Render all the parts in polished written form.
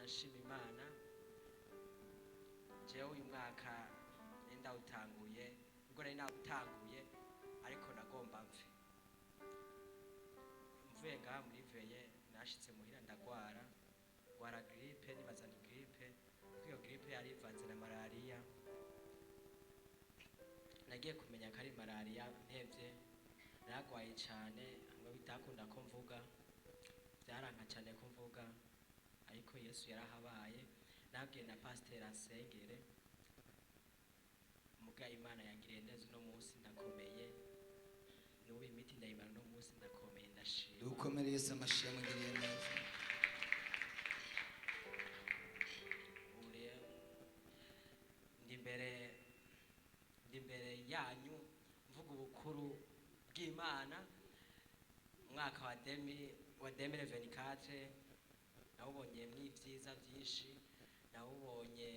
Ndabandanya nshima Imana. Jewe uyu mwaka nari ndawutanguye, ubwo nari nawutanguye ariko nagomba mve mvuye ngaha muri veillée. Nashitse muhira ndagwara, ngwara grippe, nibaza ni grippe, kuko iyo grippe yari ivanze na malariya. Nagiye kumenya ko ari malariya ntevye. Naragwaye cane ngo bitakunda ko mvuga, byaranka cyane ko mvuga, ariko Yesu yarahabaye. Nabwiye na pasiteri ansengere, muga Imana yangiriye neza. Uno munsi ndakomeye, n'ubu imiti ndayimara. Uno munsi ndakomeye, ndashima. Dukomere Yesu amashyi, yamugiriye neza. Ubu rero ndi imbere yanyu mvuga ubukuru bw'Imana. Umwaka wa 2024 nawubonyemwo ibyiza byinshi, nawubonye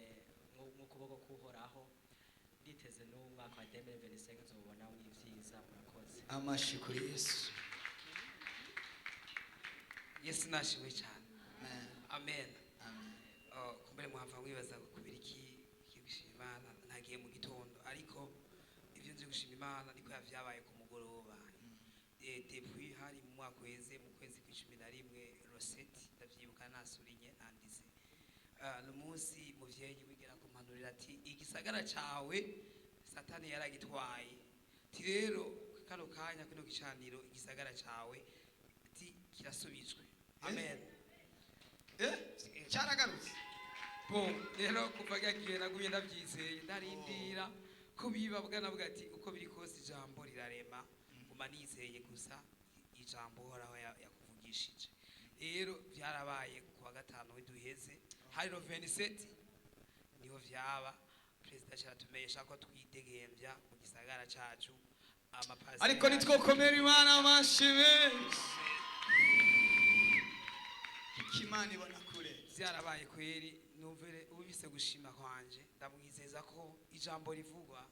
nk'ukuboko k'Uhoraho. Nditeze n'uwo mwaka wa 2025 nzobonamwo ibyiza. Murakoze. Amashyi kuri Yesu. Yesu nashimwe cyane. Amen. Amen. Amen. Oh, kumbere muhava mwibaza ngo kubera iki kigiye gushima Imana ntagiye mu gitondo, ariko ibyo nzi gushima Imana niko vyabaye ku mugoroba. Depuis hari mu mwaka uheze, mu kwezi kw'icumi na rimwe, le 7, ndavyibuka, nasurinye nanditse. Ni umunsi muvyeyi wigera kumpanurira ati: "Igisagara cawe Satani yaragitwaye." Ati: "Rero kano kanya, kino gicaniro, igisagara cawe," ati, "kirasubijwe." Amen. Eh, cyaragarutse. Bon, rero kuva gagiye nagumye ndabyizeye, ndarindira ko biba bwanavuga ati uko biri kose ijambo rirarema, nguma nizeye gusa ijambo Uhoraho yakuvugishije. Rero byarabaye ku wa gatanu w'iduheze, hari le 27 niho vyaba. Perezida caratumenyesha ko twidegembya mu gisagara cacu, amapasi. Ariko nitwokomera Imana amashyi menshi kuko Imana ibona kure. Byarabaye kweri. Numvere ubise gushima kwanje, ndamwizeza ko ijambo rivugwa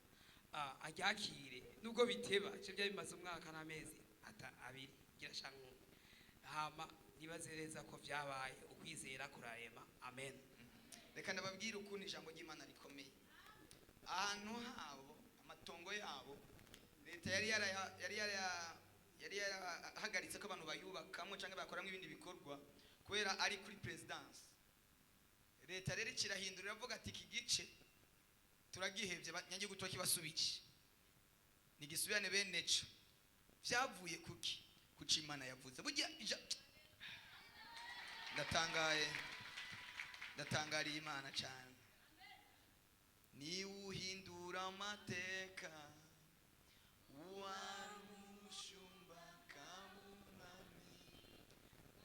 aryakire nubwo biteba. Cyo byari bimaze umwaka n'amezi 2 ngira shanku, hama nibaze neza ko vyabaye. Ukwizera kurarema. Amen. Reka ndababwire ukuntu ijambo ry'Imana rikomeye. Ahantu habo, amatongo yabo, leta yari yarahagaritse ko abantu bayubakamo cyangwa bakoramo ibindi bikorwa kubera ari kuri présidence. Leta rero ikirahindura, iravuga ati: "Iki gice turagihevye, nyangihugu kibasubiki nigisubirane bene co." Vyavuye kuki? Kuki Imana yavuze. Burya ndatangaye, ndatangariye Imana cyane. Niwe uhindura amateka, wamushumba kamumwami,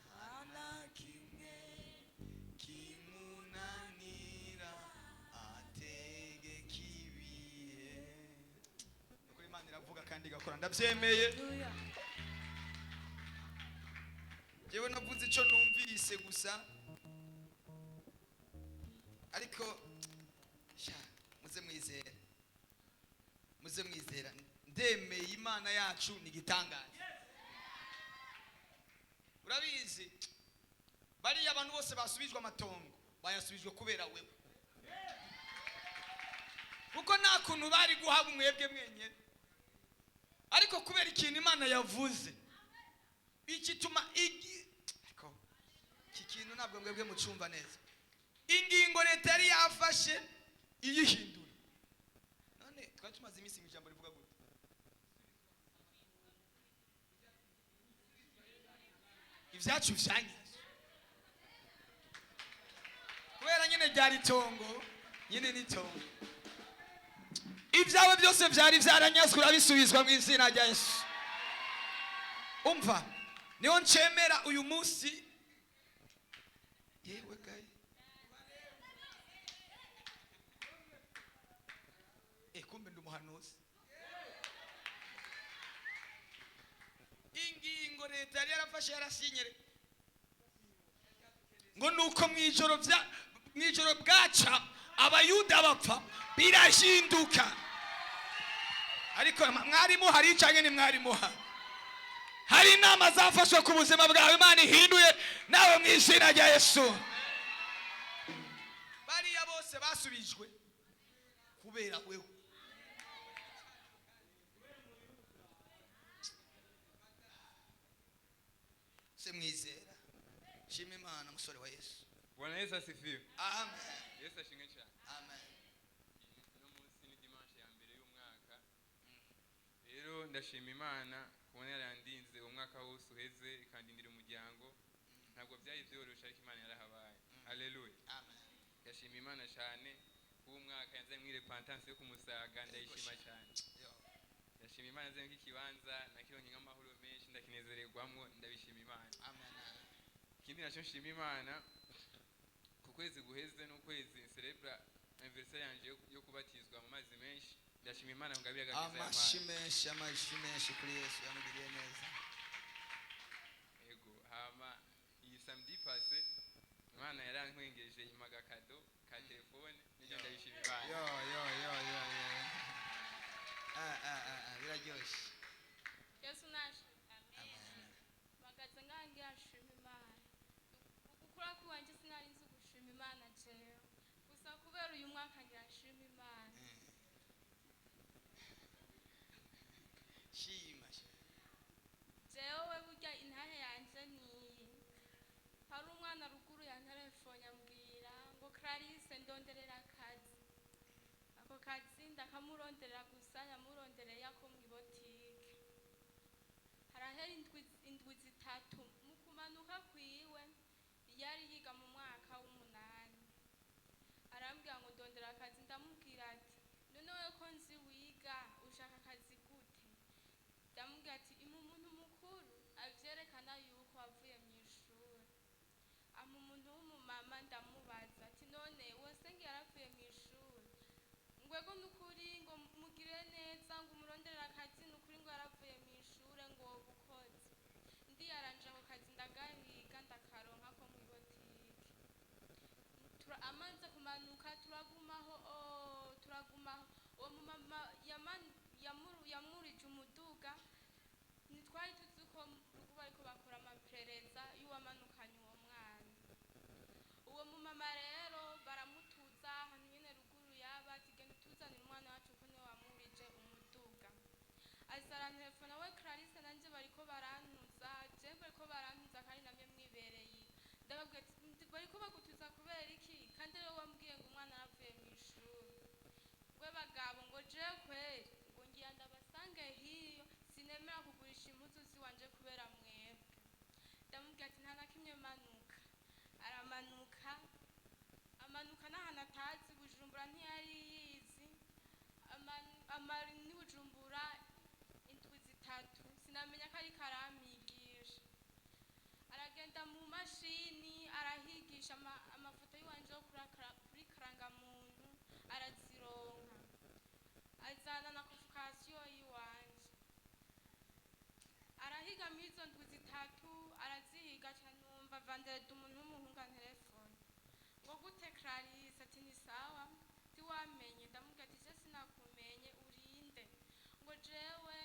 nta na kimwe kimunanira, ategeka ibihe. Nukuri Imana iravuga kandi igakora, ndabyemeye. Jewe navuze icyo numvise gusa, ariko sha muze mwizera, muze mwizera. Ndemeye, Imana yacu ni igitangaza. Urabizi, bariya abantu bose basubijwe amatongo, bayasubijwe kubera wewe, kuko nta kuntu bari guhabwa umwebwe mwenyine, ariko kubera ikintu Imana yavuze ikituma igi. Ariko iki kintu ntabwo mwebwe mucumva neza. Ingingo leta yari yafashe iyihindura. None twari tumaze iminsi mu ijambo rivuga gute? Ibyacu vyanyazwe kubera nyine ryari itongo, nyine n'itongo. Ibyawe byose byari byaranyazwe, urabisubizwa mu izina rya Yesu. Umva, niho ncemera uyu munsi. Yewe gaye, kumbe ndi umuhanuzi. Ingingo leta yari yarafashe, yarasinyere ngo nuko mwijoro bya mwijoro bwaca Abayuda bapfa, birahinduka. Ariko mwarimu hari canke ni mwarimu hari inama zafashwe ku buzima bwawe, Imana ihinduye nawe mu izina rya Yesu. Bose basubijwe kubera wewe. Se mwizera. Shima Imana musore wa Yesu. Bwana Yesu asifiwe. Amen. Yesu ashimwe cyane. Amen. Uno munsi ni dimanche ya mbere y'umwaka. Rero ndashima Imana kubona yarandinze umwaka wose uheze, ikandindira umuryango. Ntabwo byari byoroshe ariko Imana yarahabaye. Haleluya. Amen. Ndashima Imana cyane kuba umwaka yanzanye muri repentance yo kumusaga, ndayishima cyane. Yo. Ndashima Imana yanzanye nk'ikibanza nakironke nk'amahoro menshi, ndakinezererwamwo, ndabishima Imana. Amen. Ikindi nacyo nshima Imana, ku kwezi guheze n'ukwezi celebra anniversaire yanje yo kubatizwa mu mazi menshi, ndashima Imana ngo abiye agakiza Amashi y'amazi. menshi, amashi menshi kuri Yesu yamugiriye neza. Ego, hama iyi samedi passé Imana yarantwengeje impa agakado ka telefone, nibyo ndabishima Imana. Yo yo yo yo yo. Ah ah ah, ah, biraryoshye. Yesu nashimwe. Amen. Bagaze ngangira nshima Imana. Ugukura kwanjye sinari nzi gushima Imana jewe. Gusa kubera uyu mwaka ngira nshima Imana. Shima. Shima. Jewe burya intahe yanje niyi. Hari umwana ruguru ya telefone ambwira ngo Clarisse ndonderera akazi. Ako kazi ndakamuronderera gusa yamurondereye ako mw'ibotike. Harahera indwi zitatu mu kumanuka kwiwe yari yiga mu mwaka w'umunani. Arambwira ngo ndondera akazi, ndamubwira ati none wewe ko nzi wiga ushaka akazi gute? Ndamubwira ati ima umuntu mukuru avyerekana yuko avuye mw'ishuri. Ama umuntu w'umumama ndamubaza ati none wose yaravuye mw'ishuri? Ngwego nukuri ngo mugire neza ngo umuronderere akazi, nukuri ngo yaravuye mw'ishure ngo wobukoze. Ndiyaranje ako kazi ndagahiga ndakaronka ko mw'ibotike. Amanze kumanuka turagumaho, oh, turagumaho. Uwo mumama yamurije umuduga, ntitwari tuzi ko rugo bariko bakora amaperereza y'uwamanukanye uwo mwana. Uwo mumama rero baramutuza ahantu nyene ruguru yaba ati genda utuzanire umwana wacu ko niwe wamurije umuduga. Aza arantelefona we Clarisse nanje bariko barantuza, jewe bariko barantuza kandi namye mwibereye. Ndababwira ati bariko bagutuza kubera iki? Kandi rero wambwiye ngo umwana aravuye mw'ishuri. Ngwe bagabo ngo jewe kweri ngo ngiye ndabasange hiyo, sinemera kugurisha impuzu ziwanje kubera mwebwe. Ndamubwira ati nta na kimwe manuka. Aramanuka, amanuka n'ahantu atazi, Bujumbura ntiyari yizi. Amara ni Bujumbura indwi zitatu, sinamenya ko ariko arampigisha. Aragenda mu mashini arahigisha amafoto y'iwanje yo kuri karangamuntu arazironka. Azana na convocation y'iwanje. Arahiga muri izo ndwi zitatu, arazihiga aca numva Vandredi umuntu w'umuhungu antelefone. Ngo gute Clarisse? Ati ni sawa. Tiwamenye? Ndamubwira ati je sinakumenye urinde. Ngo jewe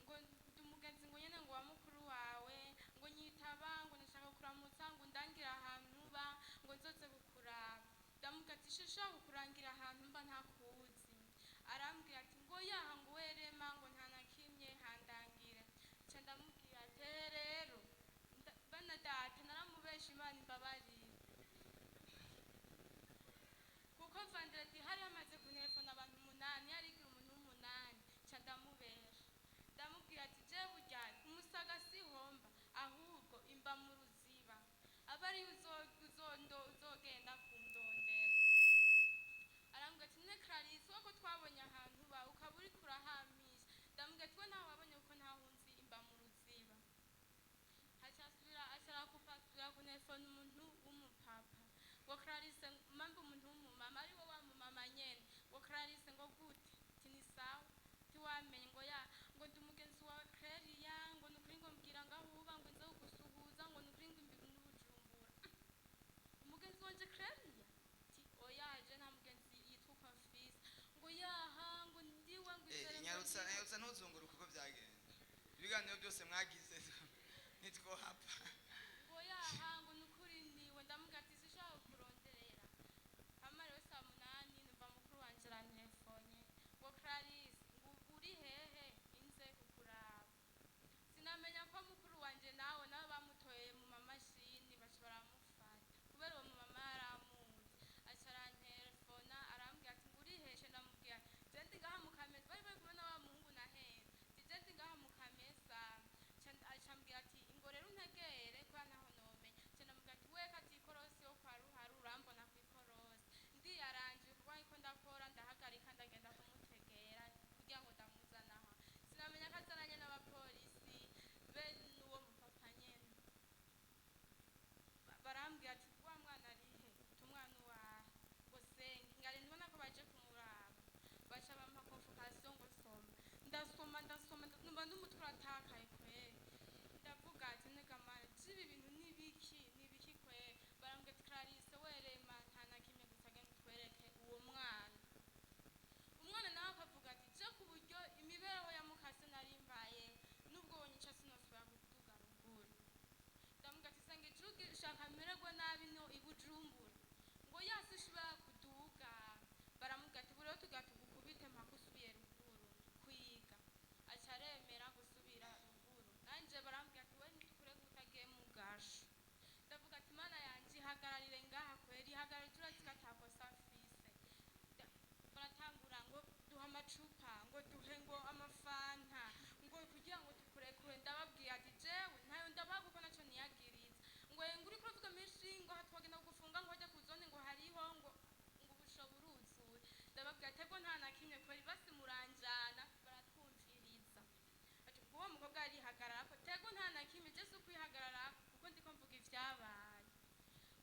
ngo ndi umugenzi ngo nyene ngo wa mukuru wawe, ngo nyitaba ngo ndashaka kuramutsa ngo ndangire ahantu uba ngo nzoze kukuraba. Ndamubwira ati shishaka kukurangira ahantu mba ntakuzi. Arambwira ati ngo yaha ngo werema ngo nta na kimwe handangire. Nca ndamubwira ati rero bana data naramubesha Imana imbabarire. Kuko Vandredi hari hamaze kuntelefona abantu umunani, yarigira umuntu w'umunani, nca ndamubesha. Ndamubwira ati je burya umusaga sihomba ahubwo imba mu ruziba. Aba ari uzogenda kundondera. Arambwira ati none Clarisse ko twabonye ahantu uba ukaba uriko urahamisha. Ndamubwira ati we ntaho wabonye kuko ntaho nzi imba mu ruziba. Aca asubira aca arakupa asubira kuntelefona umuntu w'umupapa. Ngo Clarisse mpambe umuntu w'umumama ari we wa mumama nyene. Ngo Clarisse ngo gute? Ati ni sawa. Tiwamenye ngo ya ngo ndi umugenzi wawe Claria ngo nukuri ngo mbwira ngaho uba ngo nze kugusuhuza ngo nukuri ngo imbi n'Ubujumbura. Umugenzi wanje Claria? Ati oya je nta mugenzi yitwa uko mfise. Ngo yaha ngo ndiwe ngo izere ngo Nyarutsa ndiwe. nyarutsa ntuzunguruke uko byagenze. Ibiganiro byose mwagize nitwohapfa. Ngo yaha ngo nukuri ndiwe. Ndamubwira ati sinshaka kukuronderera. Hama rero saa munani Tego nta na kimwe kweri, basi muranjana baratwumviriza. Ati uwo mukobwa arihagararako, tego nta na kimwe, je si ukwihagararako kuko ndiko mvuga ivyabaye.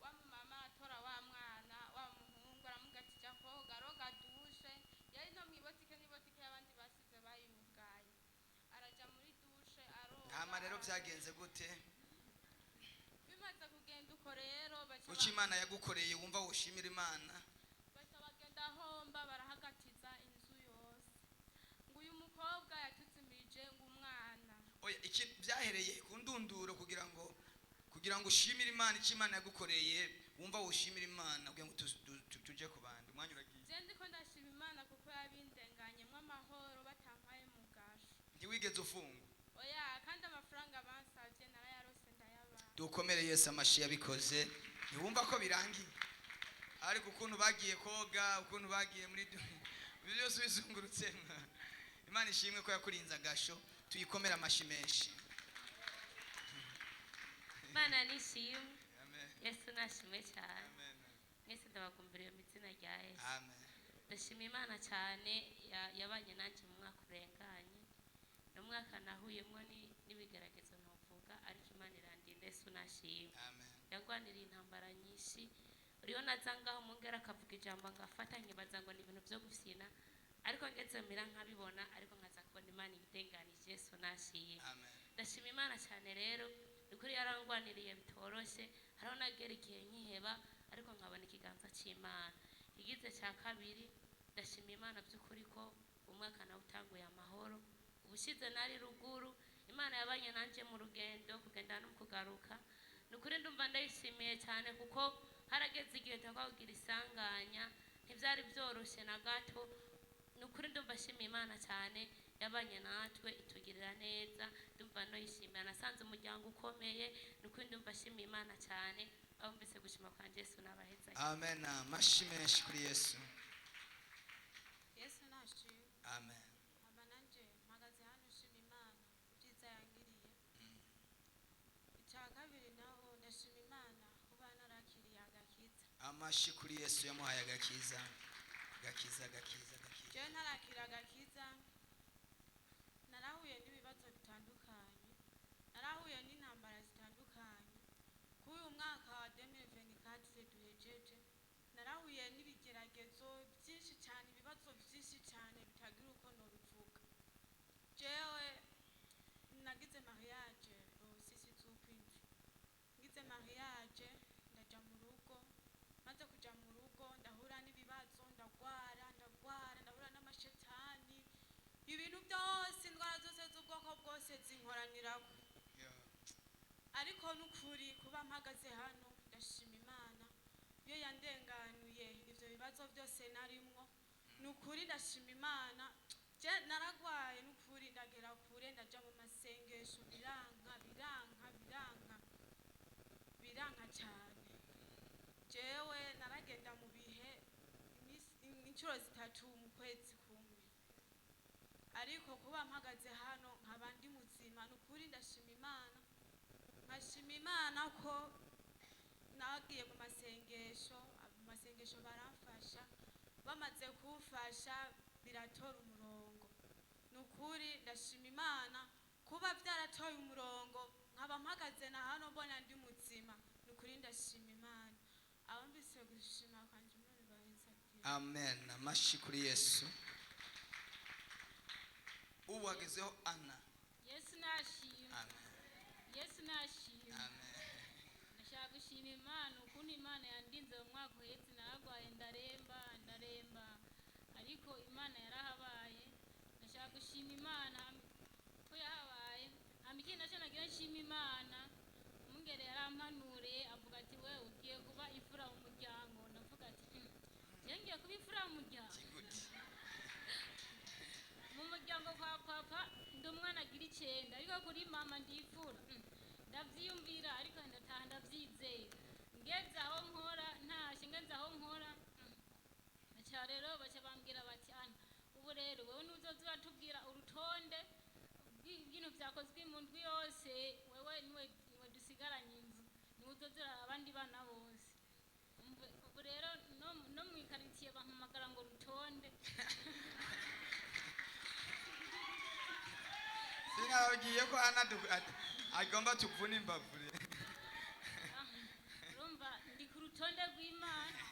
Wa mumama atora wa mwana wa muhungu, aramubwira ati jya koga, roga douche. Yari no mw'ibotike, n'ibotike y'abandi basize bayugaye. Araja muri douche aroga. Hama rero byagenze gute? Bimaze kugenda uko rero, baca Kuki Imana yagukoreye wumva woshimira Imana? Baca bagenda homba, barahagatiza inzu yose ngo uyu mukobwa yatuzimirije ngo umwana. Oya, iki byahereye ku ndunduro kugira ngo ushimire Imana, icyo Imana yagukoreye wumva woshimira Imana, kugira ngo tuje ku bandi, umwanya uragiye. Je ndiko ndashima Imana kuko yabindenganyemwo amahoro, batampaye mu gasho. Ntiwigeze ufungwa? Oya, kandi amafaranga bansavye narayarose, ndayabaha. Dukomere Yesu amashi yabikoze. Ntiwumva ko birangiye, ariko ukuntu bagiye koga, ukuntu bagiye muri ibyo byose bizungurutse. Imana ishimwe ko yakurinze agasho, tuyikomere amashi menshi. Imana nishimwe. Amen. Yesu nashimwe cyane. Amen. Mwese ndabakumbiriye mu izina rya Yesu. Amen. Ndashima Imana cyane yabanye nanjye mu mwaka urenganye. Ni umwaka nahuyemo n'ibigeragezo ntuvuga, ariko Imana irandinda. Yesu nashimwe. Amen. Yagwaniriye intambara nyinshi. Uriyo naza ngaho mungera akavuga ijambo ngafata, nkibaza ngo ni ibintu byo gufyina, ariko ngeze mira nkabibona, ariko nkaza kubona Imana ibidenganije. Yesu nashimwe. Amen. Ndashima Imana cyane rero, ni ukuri yarangwaniriye bitoroshye. Hariho nagera igihe nkiheba, ariko nkabona ikiganza cy'Imana. Igize cya kabiri, ndashima Imana by'ukuri ko umwaka nawe utanguye amahoro. Ubushize nari ruguru, Imana yabanye nanjye mu rugendo, kugenda no kugaruka. Ni ukuri ndumva ndayishimiye cyane, kuko harageze igihe twakugira isanganya, ntibyari byoroshye na gato. Ni ukuri ndumva ashimiye Imana cyane, yabanye natwe itugirira neza. Ndumva noyishimira, nasanze umuryango ukomeye. Ni ukuri ndumva ashimiye Imana cyane. Abumvise gushima kwanjye, Yesu nabaheza. Amen, amashi menshi kuri Yesu. Yesu nashimwe. Amen. Aba nanje mpagaze hano nshima Imana ibyiza yangiriye. Icya kabiri naho, ndashima Imana kuba narakiriye agakiza. Amashi kuri Yesu yamuhaye agakiza, gakiza, gakiza, gakiza. Jewe ntarakira agakiza, narahuye n'ibibazo bitandukanye, narahuye n'intambara zitandukanye. Kuri uyu mwaka wa 2024 duhejeje, narahuye n'ibigeragezo byinshi cyane, ibibazo byinshi cyane bitagira uko nobivuga. Jewe nagize mariage 6 z'ukwindwi. Ngize mariage ndaja mu rugo. Maze kuja mu rugo ndahura n'ibibazo, ndagwara, ndagwara, ndahura n'amashetani, ibintu byose, indwara zose z'ubwoko bwose zinkoranirako. Ariko n'ukuri kuba mpagaze hano, ndashima Imana iyo yandenganuye ivyo bibazo byose narimwo. Ni ukuri ndashima Imana. Je naragwaye, n'ukuri ndagera kure, ndaja mu masengesho, biranka, biranka, biranka, biranka cyane. Jewe naragenda mu bihe inshuro 3 mu kwezi kumwe. Ariko kuba mpagaze hano nkaba ndi muzima, ni ukuri ndashima Imana. Nkashima Imana ko nagiye mu masengesho, mu masengesho baramfasha, bamaze kumfasha biratora umurongo. Ni ukuri ndashima Imana kuba byaratoye umurongo, nkaba mpagaze na hano mbona ndi muzima. Ni ukuri ndashima Imana. Abumvise gushima kwanje, Imana ibahezagire. Amen, amashi kuri Yesu. Ubu hagezeho Ana. Yesu nashimwe. Amen. Yesu nashimwe. Amen. Ndashaka gushima Imana ukuntu Imana yandinze mu mwaka uhetse. Nararwaye, ndaremba, ndaremba, ariko Imana yarahabaye. Ndashaka gushima Imana ko yahabaye. Hama ikindi nacyo nagira nshima Imana, umungere yarampanuriye avuga ati we ugiye kuba imfura mu muryango. Ndavuga ati "Je ngiye kuba imfura mu muryango?" Kigute? Mu muryango kwa papa ndi umwana agira 9, ariko kuri mama ndifura. Ndavyiyumvira, ariko ndataha ndavyizeye. Ngeze aho nkora, ntashe ngeze aho nkora, baca rero baca bambwira bati ana ubu rero wewe nuzoza uratubwira urutonde rw'ibintu vyakozwe mu ndwi yose, wewe niwe dusigaranye inzu, niwe uzoza uraraba abandi bana bose. Umve, ubu rero no No mu ikaritsiye bampamagara ngo Rutonde. Sinababwiye ko Ana agomba tuvune imbavu. Urumva ndi ku rutonde rw'Imana.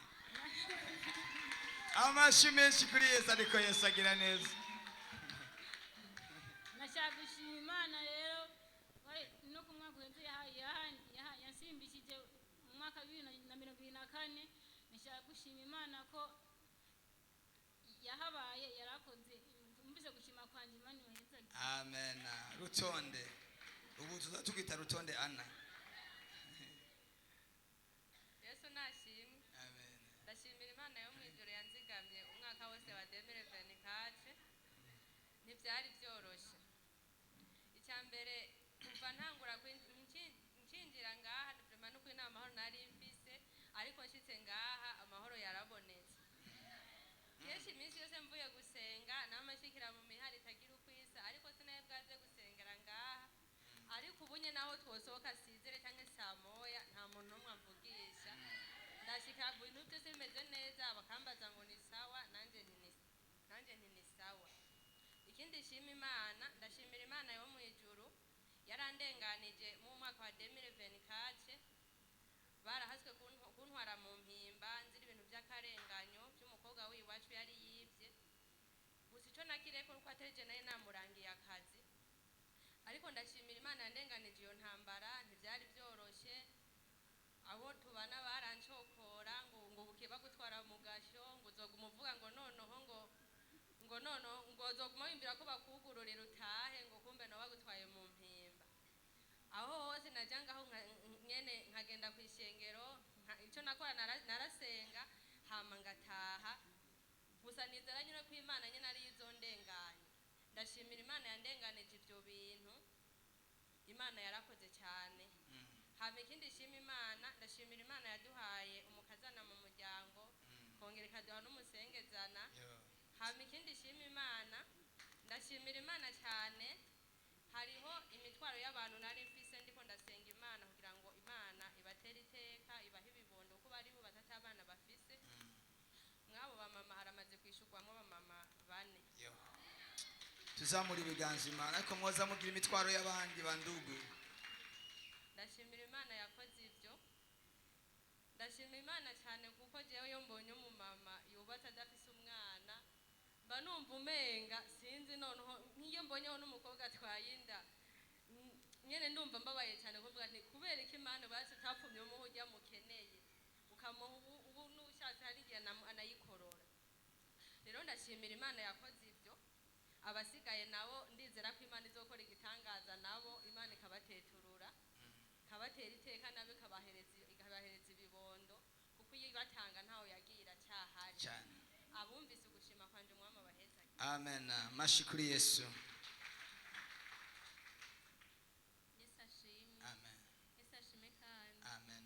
Amashi menshi kuri Yesu, ariko Yesu agira neza. Nashaka gushima Imana rero no ku mwaka uheze yansimbishije mu mwaka wa 2024. Nashaka gushima Imana ko yahabaye, yarakoze. Mvise gushima kwanje, Imana ibahezagire. Amen. Rutonde, ubu tuza tukwita Rutonde Ana. Yesu nashimwe. Amen. Ndashimira Imana yo mu ijuru yanzigamye umwaka wose wa 2024. Ntibyari byoroshye. Icya mbere, kuva ntangura ncinjira ngaha, vraiment n'ukuri nta mahoro nari mfise, ariko nshitse ngaha amahoro yarabonetse. Kenshi iminsi yose mvuye gusenga nama nshikira mu mihari itagira uko isa, ariko sinaye bwaze gusengera ngaha. Ariko ubunye naho twosohoka sizere cyangwa saa moya, nta muntu n'umwe amvugisha. Ndashika ibintu byose bimeze neza, bakambaza ngo ni sawa, nanjye nti ni sawa. Ikindi nshima Imana, ndashimira Imana yo mu ijuru yarandenganije mu mwaka wa 2024. Barahaswe kuntwara mu Mpimba nzira ibintu by'akarenganyo by'umukobwa w'iwacu yari yibye. Gusa icyo nakireko nuko atari je nari namurangiye akazi, ariko ndashimira Imana yandenganije iyo ntambara. Ntibyari byoroshye, abo tubana barancokora ngo buke bagutwara mu gasho, ngo uzoguma uvuga ngo noneho ngo noneho ngo uzoguma wimbira ko bakugururira utahe, ngo kumbe nawe bagutwaye mu Mpimba. Aho hose najya ngaho nyene nkagenda ku ishengero, icyo nakora narasenga hama ngataha. Gusa nizera nyine ko Imana nyine ariyo izondenganya. Ndashimira Imana yandenganije ibyo bintu, Imana yarakoze cyane. Hama ikindi shima Imana, ndashimira Imana yaduhaye umukazana mu muryango, kongera ikaduha n'umusengezana. Hama ikindi shima Imana, ndashimira Imana cyane, hariho imitwaro y'abantu nari mfise ndiko ndasenga Imana kugira ngo Imana ibatere iteka, ibahe ibibondo, kuko bari bubatse ata abana bafise. Mw'abo bamama haramaze kwishurwamo abamama bane. Yo. Tuzamura ibiganza Imana, ariko mwoza mugira imitwaro y'abandi bandugu. Ndashimira Imana yakoze ibyo. Ndashima Imana cyane kuko jewe iyo mbonye umumama yubatse adafise umwana mba numva umenga sinzi. Noneho nk'iyo mbonyeho n'umukobwa atwaye inda, nyene ndumva mbabaye cyane, kuvuga nti kubera ko Imana basi utapfumye umuha urya mukeneye, ukamuha ubu n'ushatse hari igihe anayikorora. Rero ndashimira Imana yakoze ibyo. Abasigaye nabo ndizera ko Imana izokora igitangaza, nabo Imana ikabateturura, ikabatera iteka, nabo ikabahereza ibibondo, kuko iyo ibatanga ntaho yagiye, iracyahari. Cyane. Abumvise ugushima kwanje, Umwami abahezanye. Amen. Mashi kuri Yesu. Yesu ashimwe. Amen. Yesu ashimwe kandi. Amen.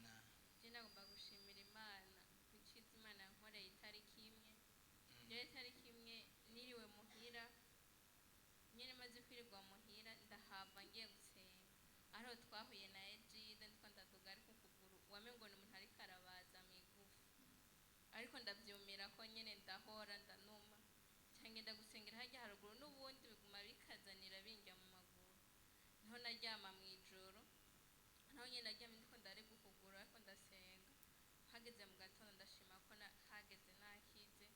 Je nagomba gushimira Imana ku ciza Imana yankoreye itariki imwe. Jewe itariki imwe niriwe muhira nyene, maze kwirirwa muhira ndahava ngiye gusenga, ariho twahuye na Egide. Ndiko ndaduga, ariko ukuguru wamengo ni umuntu ariko arabaza mw'igufa, ariko ndavyumira ko nyene ndahora ndanuma. Nca ngenda gusengera harya haruguru, n'ubundi biguma bikazanira bindya mu maguru. Niho naryama mw'ijoro, naho nyene naryamye ndiko ndaribwa ukuguru, ariko ndasenga. Hageze mu gatondo ndashima ko hageze nakize.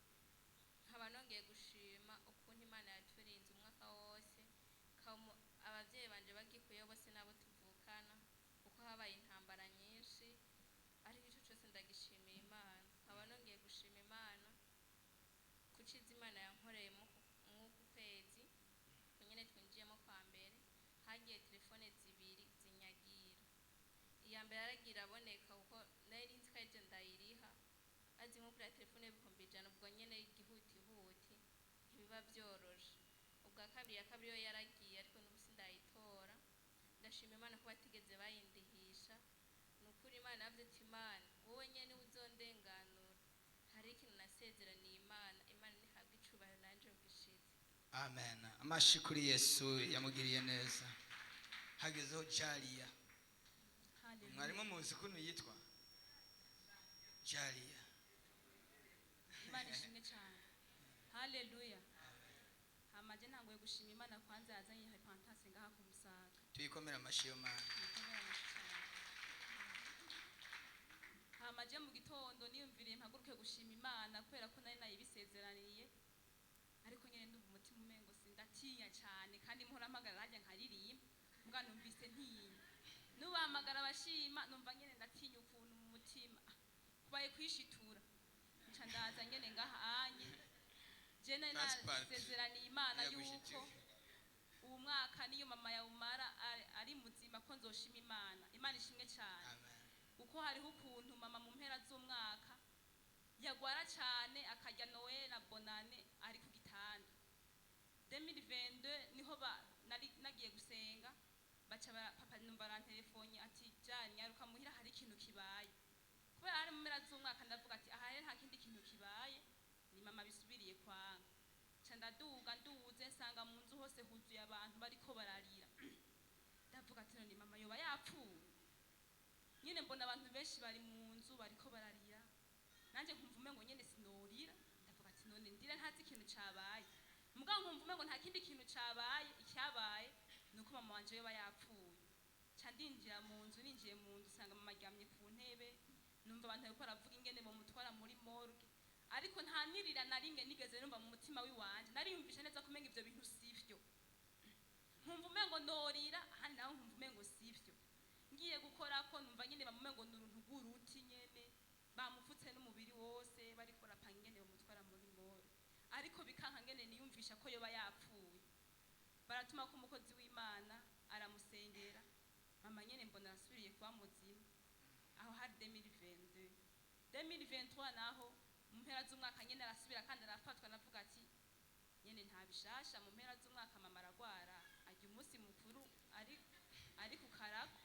Nkaba nongeye gushima ukuntu Imana yaturinze umwaka wose, abavyeyi banje bagikuyeho bose n'abo tuvukana, kuko habaye intambara nyinshi, ariko ico cose ndagishimiye Imana. Nkaba nongeye gushima Imana ku ciza Imana yankoreye mw'uku kwezi nyene twinjiyemo kwa mbere. Hagiye telefone zibiri zinyagira. Iya mbere yaragiye iraboneka, kuko nari nzi ko arije ndayiriha, azi nko kuri telefone 100,000, ubwo nyene igihutihuti ntibiba vyoroshe. Ubwa kabiri, ya kabiri yo yaragiye, ariko n'ubu sindayitora. Ndashima Imana ko batigeze bayindihisha. Ni ukuri Imana yavuze ati: "Imana wowe nyene uzondenganura." Hari ikintu nasezeraniye Imana. Imana ntihabwe icubahiro, nanje ngishitse. Amen. Amashi kuri Yesu yamugiriye neza. Hagezeho Jariya. Mwarimu muzi ukuntu yitwa Jariya? Imana ishimwe cyane. Haleluya. Hamaje ntanguye gushima Imana kwanza yazanye repentance ngaha ku Musaga. Tuyikomera amashyi yo Mana. Mukomere amashyi cyane. Hamaje mu gitondo niyumviriye mpaguruke gushima Imana kubera ko nari nayibisezeraniye, ariko nyene ndumva umutima umengo sindatinya cyane, kandi mpora mpagarara hajya nkaririmba, mbwa numvise ntinya. Nubahamagara abashima numva nyene ndatinya ukuntu mu mutima kubaye kwishitura, nca ndaza nyene ngaha anye. Je nari That's part. nasezeraniye Imana yuko Yagushitura. uwo mwaka niyo mama yawumara ari muzima ko nzoshima Imana. Imana ishimwe cyane. Amen. Kuko hariho ukuntu mama mu mpera z'umwaka yagwara cyane, akarya Noel na Bonane ari ku gitanda. 2022 niho nari nagiye gusenga, baca papa numva arantelefone ati jani nyaruka muhira hari ikintu kibaye. Kubera hari mu mpera z'umwaka ndavuga ati aha rero nta kindi kintu kibaye, ni mama bisubiriye kwanga. Nca ndaduga, nduze nsanga mu nzu hose huzuye abantu bariko bararira. Ndavuga ati none mama yoba yapfuye nyine? Mbona abantu benshi bari mu nzu bariko bararira, nanjye nkumva umengo nyene sinorira. Ndavuga ati none ndira ntazi ikintu cabaye, mugabo nkumva umengo nta kindi kintu cabaye, icyabaye ni uko mama wanje yoba yapfuye. Nca ndinjira mu nzu, ninjiye mu nzu usanga mama aryamye ku ntebe, numva abantu bariko baravuga ingene bomutwara muri morgue, ariko nta nirira na rimwe nigeze numva mu mutima wiwanje. Nariyumvisha neza ko umenga ivyo bintu sivyo, nkumva umengo norira, ahandi naho nkumva umengo sivyo. Ngiye gukora ko numva nyine bamumengo ni uruntu rw'uruti nyene bamufutse n'umubiri wose, bariko barapanga ingene bamutwara muri morgue, ariko bikanka ngene niyumvisha ko yoba yapfuye. Baratuma ko umukozi w'Imana aramusengera, mama nyene mbona arasubiriye kuba muzima. Aho hari 2022. 2023 naho mu mpera z'umwaka nyene arasubira kandi arafatwa. Navuga ati nyene nta bishasha, mu mpera z'umwaka mama aragwara, ajya umunsi mukuru ari ku karago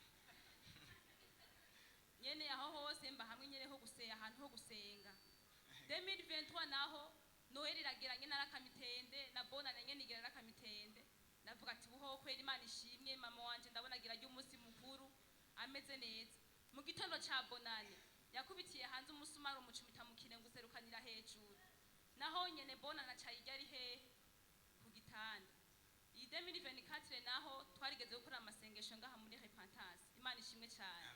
nyene. Aho hose mba hamwe nyene ho gusenga, ahantu ho gusenga. 2023 naho Noel iragera nyene arakamitende, na Bonane nyene igera arakamitende. Ndavuga ati buho kwera Imana ishimwe, mama wanje ndabona agira ajya umunsi mukuru ameze neza. Mu gitondo ca Bonane yakubitiye hanze umusumari umucumita mu kirenge userukanira hejuru, naho nyene Bonane aca yirya ari hehe? Ku gitanda. Iyi 2024 naho twarigeze gukora amasengesho ngaha muri repentance. Imana ishimwe cyane.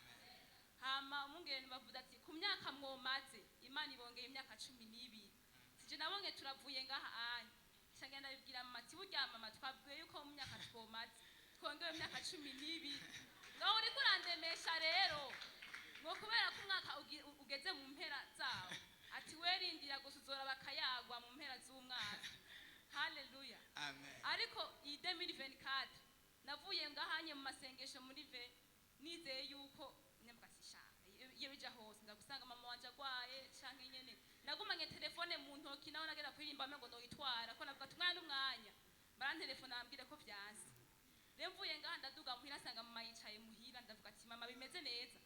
Hama umungere bavuze ati ku myaka mwomaze Imana ibongeye imyaka 12. Sije nabonye turavuye ngaha anye cyangwa ndabibwira mama ati burya mama twabwiye yuko mu myaka twomaze twongewe imyaka 12, ngaho uriko urandemesha rero ngo kubera ko umwaka ugeze mu mpera zawo, ati werindira gusa uzora bakayagwa mu mpera z'umwaka. Haleluya. Amen. Ariko iyi 2024 navuye ngahanye mu masengesho muri ve nizeye yuko nyavuga ati sha iyo bija hose ndagusanga mama wanje agwaye, canke nyene nagumanye telefone mu ntoki, naho nagenda kuririmba ngo noyitwara ko navuga ati umwanya n'umwanya barantelefona ambwire ko vyanse. Rero mvuye ngaha ndaduga muhira nsanga mama yicaye muhira, ndavuga ati mama bimeze neza?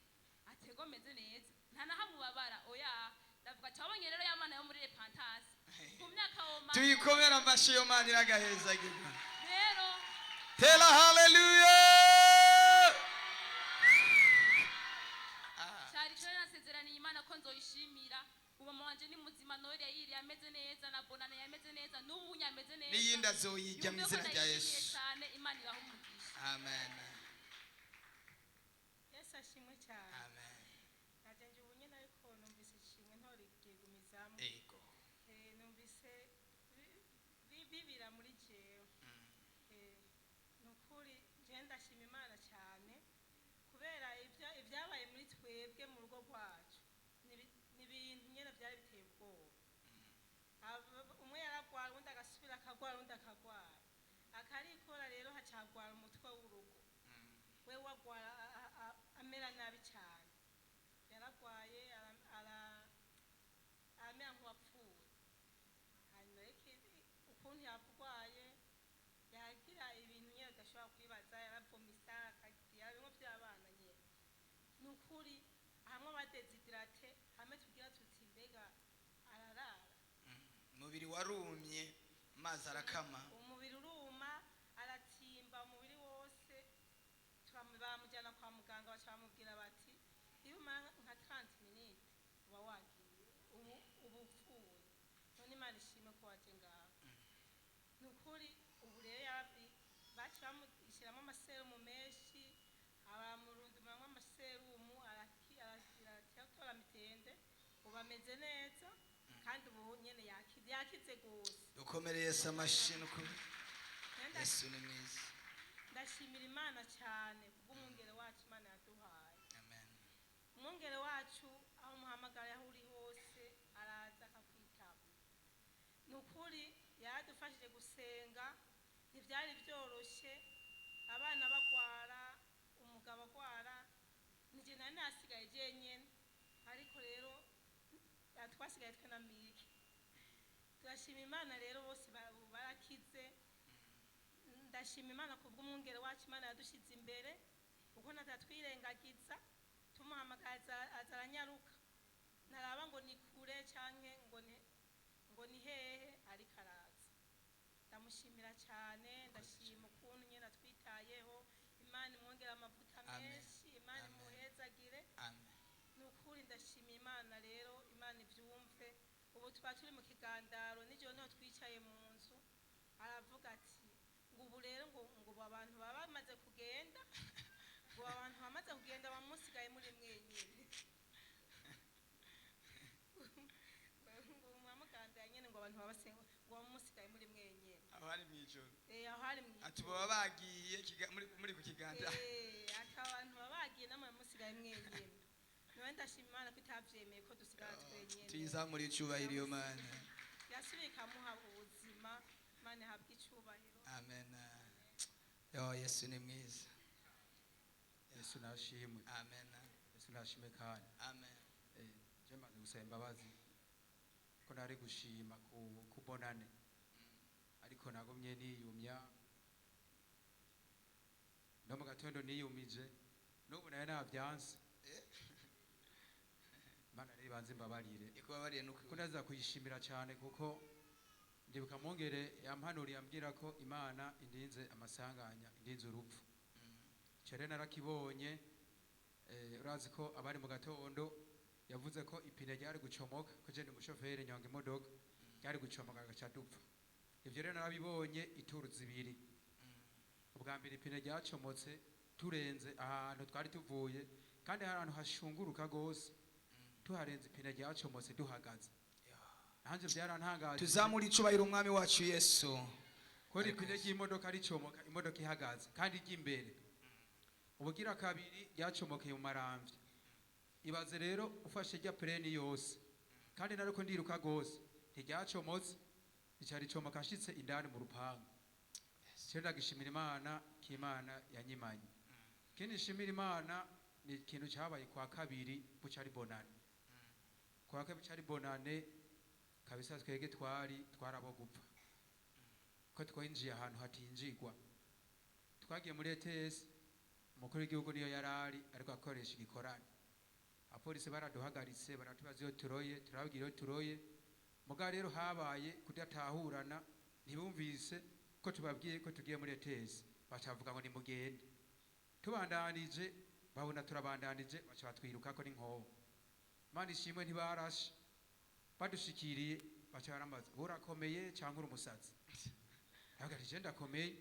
Atego meze neza, nta na hamwe ubabara? Oya. Ndavuga ati wabonye rero ya Mana yo muri repentance ku myaka woma. Tuyikomera amashyi yo Mana iragahezagirwa. Rero Tera haleluya. Cyari cyo nasezeraniye Imana ko nzoyishimira. Ubu mama wanje ni muzima, Noel yayiriye ameze neza, na Bonane yameze neza, n'ubu nyameze neza. N'iyindi azoyijya mu Yumve ko izina rya ndayishimiye Yesu. cyane. Imana ibahe umugisha. Amen. Yesu ashimwe cyane. Amen. Naje nje ubu nyine, ariko numvise ishimwe ntorigumizamo. Ego. Numvise bibira muri jewe. Ni ukuri je ndashima Imana cyane kubera ibyabaye muri twebwe mu rugo rwacu ni ibintu nyine byari biteye ubwoba. Umwe yaragwara, undi agasubira akagwara, undi akagwara akarikora, rero hacagwara umutwe w'urugo. We wagwara amera nabi cyane, yaragwaye aramera nk'uwapfuye. Hanyuma rero ukuntu yarwaye yagira ibintu nyine udashobora kwibaza, yaravomisa akagira bimwe by'abana nyine. Ni ukuri hamwe aba déshydraté, hamwe tugira tuti mbega ararara. Umubiri warumye, amazi arakama. Umubiri uruma, aratimba umubiri wose. Bamujyana kwa muganga, baca bamubwira bati iyo umara nka 30 minutes uba wagiye, ubu upfuye. Imana ishimwe ko waje ngaho. Ni ukuri ubu rero baciye bamushyiramo amaserumu menshi, abamurundumamo amaserumu, aratora mitende, ubu ameze neza kandi ubu nyene yakize, yakize gose. Dukomere Yesu amashyi n'ukuri. Rero Yesu ni mwiza. Ndashimira Imana cyane kubw'umwungere wacu Imana yaduhaye. Amen. Umwungere wacu aho umuhamagara, aho uri hose, araza akakwitaba. Ni ukuri yaradufashije gusenga, ntibyari byoroshye, abana bagwara, umugabo agwara, njye nari nasigaye jyenyine, ariko rero twasigaye twe na Mike. Turashima Imana rero, bose barakize. Ndashima Imana kubw'umwungere wacu Imana yadushyize imbere, kuko natatwirengagiza, tumuhamagaye aza aranyaruka, ntaraba ngo ni kure canke ngo ni hehe, ariko araza. Ndamushimira cyane, ndashima ukuntu nyine atwitayeho. Imana imwongere amavuta Amen. menshi, Imana Amen. imuhezagire. Amen. Ni ukuri ndashima Imana rero, Imana ibyumve. Ubu tuba turi mu kigandaro, nijoro niho twicaye mu nzu, aravuga ati ngo ubu rero ngo ubu abantu baba bamaze kugenda, ngo abantu bamaze kugenda, bamusigaye muri mwenyine, ngo mwamugandaye nyine, ngo abantu babasenga, ngo bamusigaye muri mwenyine. Aho hari mu ijoro. Eh, aho hari mu Ati baba bagiye muri ku kiganda. Eh, ati abantu baba bagiye, namwe musigaye mwenyine. Niwe ndashima Imana ko itavyemeye ko dusigara twenyine. Tuyizamure icyubahiro iyo Mana. Yasubiye ikamuha ubuzima. Imana ihabwe icubahiro. Amen. Yo, Yesu ni mwiza. Yesu nashimwe. Amen. Yesu nashimwe kandi. Amen. Je maze gusaba imbabazi ko nari gushima ku kubonane, ariko nagumye niyumya no mu gatondo niyumije, n'ubu nayo navyanse. Imana rero ibanze imbabarire. Ikubabariye nuko. Ko ndaza kuyishimira cyane, kuko ndibuka mwongere yampanuriye ambwira ko Imana indinze amasanganya, indinze urupfu. Icyo rero narakibonye. Urazi ko abari mu gatondo yavuze ko ipine ryari gucomoka, ko je ndi umushoferi nyonga imodoka, ryari gucomoka agaca dupfa. Ivyo rero narabibonye ituru zibiri. Ubwa mbere ipine ryacomotse turenze ahantu twari tuvuye, kandi hari ahantu hashunguruka gose, tuharenze ipine ryacomotse duhagaze. Nanje byarantangaje. Tuzamure icubahiro umwami wacu Yesu. Ko ipine ry'imodoka ricomoka imodoka ihagaze kandi ry'imbere. Ubugira kabiri ryacomokeye mu Maramvya. Ibaze rero ufashe rya plaine yose, kandi nariko ndiruka gose, ntiryacomotse, rica ricomoka nshitse indani mu rupangu. Cyo ndagishimira Imana k'Imana yanyimanye. Ikindi nshimira Imana ni ikintu cyabaye kwa kabiri buca ari bonane. Kwa kabiri buca ari bonane kabisa, twege twari twarabo gupfa, ko twinjiye ahantu hatinjigwa. Twagiye muri ETS, umukuru w'igihugu niyo yarari ariko akoresha igikorane. Abapolisi baraduhagaritse, baratubaza iyo turoye, turababwira iyo turoye. Muga rero habaye kudatahurana, ntibumvise ko tubabwiye ko tugiye muri ETS, bacavuga ngo nimugende. Tubandanije, babona turabandanije, baca batwirukako n'inkoho. Imana ishimwe ntibarashe. Badushikiriye baca barambaza: "Urakomeye cyangwa uri umusazi?" Ndavuga ati: "Je ndakomeye."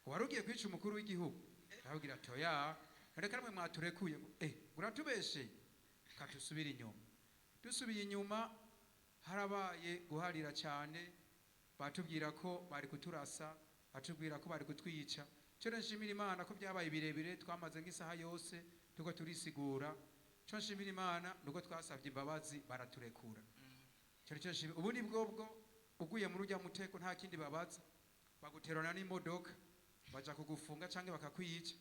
"Wari ugiye kwica umukuru w'igihugu?" Ndababwira ati: "Oya, reka namwe mwaturekuye." "Eh, uratubesheye." Katusubira inyuma. Dusubiye inyuma harabaye guharira cyane, batubwira ko bari kuturasa, batubwira ko bari kutwica. Cyo nshimira Imana ko byabaye birebire, twamaze nk'isaha yose tuko turisigura. Cyo nshimira Imana nuko twasabye imbabazi baraturekura. Cyo nicyo nshimira. Ubu ni bwobwo uguye muri ujya muteko, nta kindi babaza, baguterana n'imodoka baja kugufunga canke bakakwica,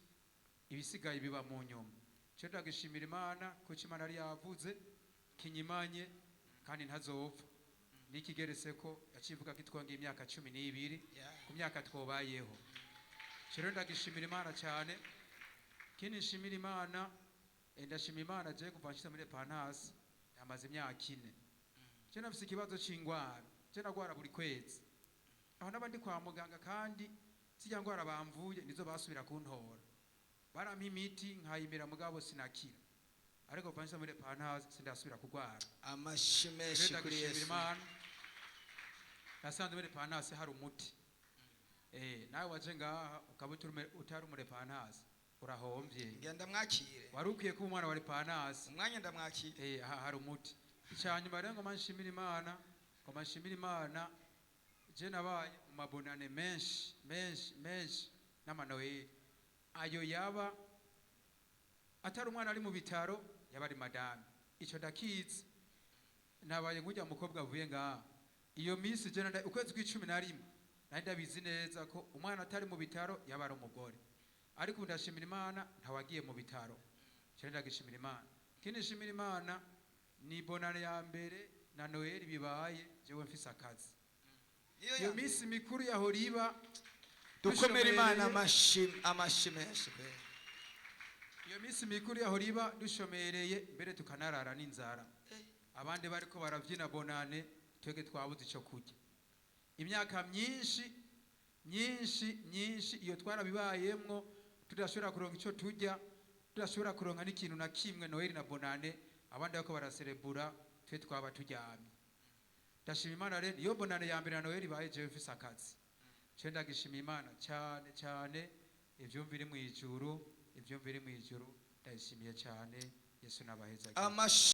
ibisigaye biba mu nyuma. Cyo ndagishimira Imana kuko Imana yari yavuze kinyimanye kandi ntazopfa, n'ikigeretse ko yacivuga ko itwongeye imyaka 12 ku myaka twobayeho. Cyo rero ndagishimira Imana cyane. Ikindi nshimira Imana, ndashima Imana je kuva nshitse muri Repentance ndamaze imyaka 4. Je nafise ikibazo c'ingwara, je nagwara buri kwezi, aho n'abandi kwa muganga, kandi zirya ngwara bamvuye nizo basubira kuntora. Barampa imiti nkayimira, mugabo sinakira. Ariko kuva nshitse muri Repentance sindasubira kugwara. Amashi menshi Rero kuri ndagishimira Yesu. Imana. Nasanze muri repanase hari umuti. Nawe waje ngaha ukaba utari umurepanase, urahomvye. Ngenda mwakire. Wari ukwiye kuba umwana wa repanase. Umwanya ndamwakire. Aha hari umuti. Icyanyuma rero ngoma nshimira Imana, ngoma nshimira Imana, je nabaye mu mabonane menshi menshi menshi n'amanoheli. Ayo yaba atari umwana ari mu bitaro, yaba ari madame, ico ndakizi. Nabaye nk'urya mukobwa avuye ngaha. Iyo minsi je ukwezi kw'icumi na rimwe nari ndabizi neza ko umwana atari mu bitaro yaba ari umugore, ariko ubu ndashimira Imana ntawagiye mu bitaro. Je ndagishimira Imana. Ikindi nshimira Imana ni bonane ya mbere na Noheli bibaye jewe mfise akazi. Iyo minsi mikuru yahora iba Dukomere Imana dushomereye. Amashi, amashi menshi pe. Iyo minsi mikuru yahora iba dushomereye, mbere tukanarara n'inzara. Abandi bariko baravyina bonane, twebwe twabuze ico kurya. Imyaka myinshi myinshi myinshi iyo twarabibayemwo, tudashobora kuronka ico turya, tudashobora kuronka n'ikintu na kimwe. Noheli na bonane abandi bariko baraserebura, twe twaba turyamye. Ndashima Imana rero iyo bonane ya mbere na Noheli ibaye jewe mfise akazi. Je ndagishima Imana cyane cyane. Ivyumva iri mw'ijuru, ivyumva iri mw'ijuru, ndayishimiye cyane. Yesu nabaheza. Amashi.